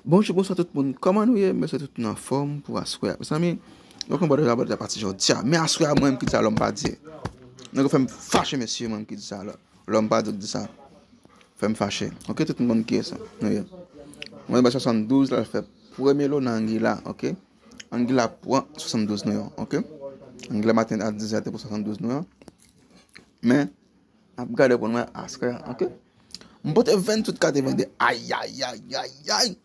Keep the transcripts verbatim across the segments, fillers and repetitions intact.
Bonjou, bonswa tout moun. Kòman nou ye? M swete tout moun anfòm pou aswè a. Mezanmi, nou konn bò deja, bò deja pati jodi a. Men aswè a, mwen menm ki di sa, lòm pa di. Nou fè m fache, mesye, mwen menm ki di sa, lò. Lòm pa di, di sa. Fè m fache. Ok, tout moun konn kiyès nou ye. Mwen, ba swasanndouz la fè premye lo nan Anguilla, ok? Anguilla pran swasanndouz nou yo, ok? Anguilla maten a dizè te pou swasanndouz nou yo. Men, ap gade pou nou wè aswè a, ok? M pote venntwit katrevenndez. Ay, ay, ay, ay, ay.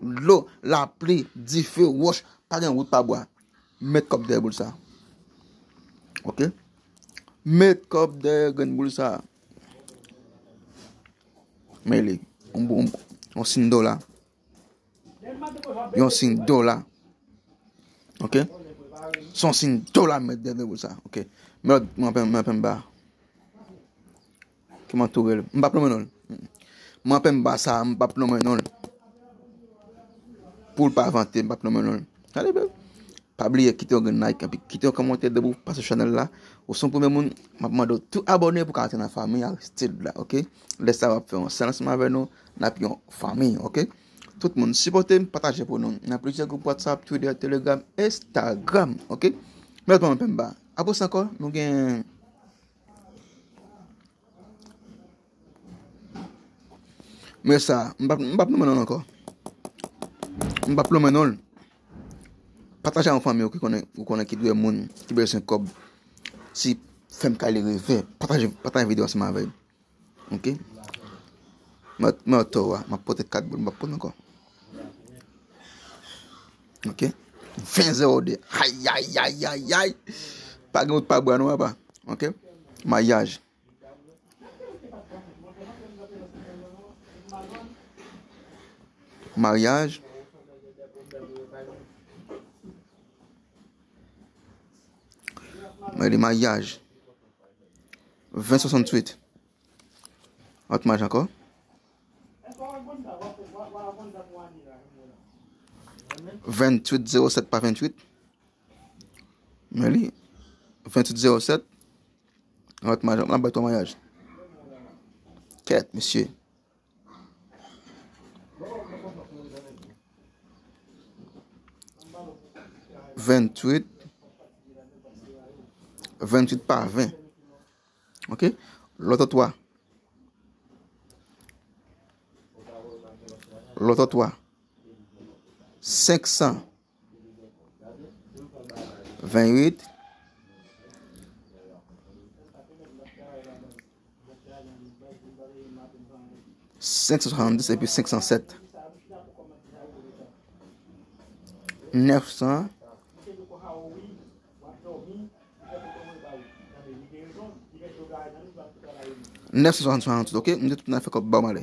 Dlo, lapli, dife, wòch, pa gen wout pa bwa. Met kòb dèyè boul sa. Ok? Met kòb dèyè grenn boul sa. Men li, yon, yon, yon siy dola. Yon siy dola. Ok? Se yon siy dola met dèyè boul sa. Ok? Men lòt, mwen pè, mwen pè m ba. Ki m antoure l. M p ap nonmen non l. Mwen pè m ba sa, m p ap nonmen non l. Pou l pa vante, m p ap nonmen non l. Gade byen. Pa bliye kite yon grenn like, epi kite yon kòmantè depi w pase sou chanèl la. Ou se yon premye moun, m ap mande w tou abòne pou w ka antre nan fanmi Aristide la, ok? Lè sa w ap fè yon sèl ansanm avè nou, n ap yon fanmi, ok? Tout moun sipòte m, pataje pou nou. Nan plizyè gwoup WhatsApp, Twitter, Telegram, Instagram, ok? Mèt mwen pè m ba. Apre sa ankò, nou gen Men sa, m p ap, m p ap nonmen non l ankò. M p ap nonmen non l. Pataje a yon fanmi w ki konnen, ou konnen ki dwe moun, ki bezwen kòb. Si fè m kay li reve, pataje, pataje videyo ansanm avè l. Ok? Mwen, mwen tò a, m ap pote kat boul, m p ap pote ankò. Ok? Ven zewo de. Ay, ay, ay, ay, ay. Pa gen wout pa bwa non, papa. Ok? Maryaj. Maryaj. Mwen li maryaj. Ven swasanntuit. Lòt maryaj ankò. Venntuit zewo sèt pa venntuit. Men li. Venntuit zewo sèt. Lòt maryaj, m ap bay twa maryaj. Kèt, mesye. Venntuit. Venntuit pa ven. Ok? Lòt twa. Lòt twa. Senk san. Venntuit. Senk san swasanndis epi senk san sèt. Nèf san. Nèf san swasanndis, ok? M di tout moun fè kòb ba w m ale.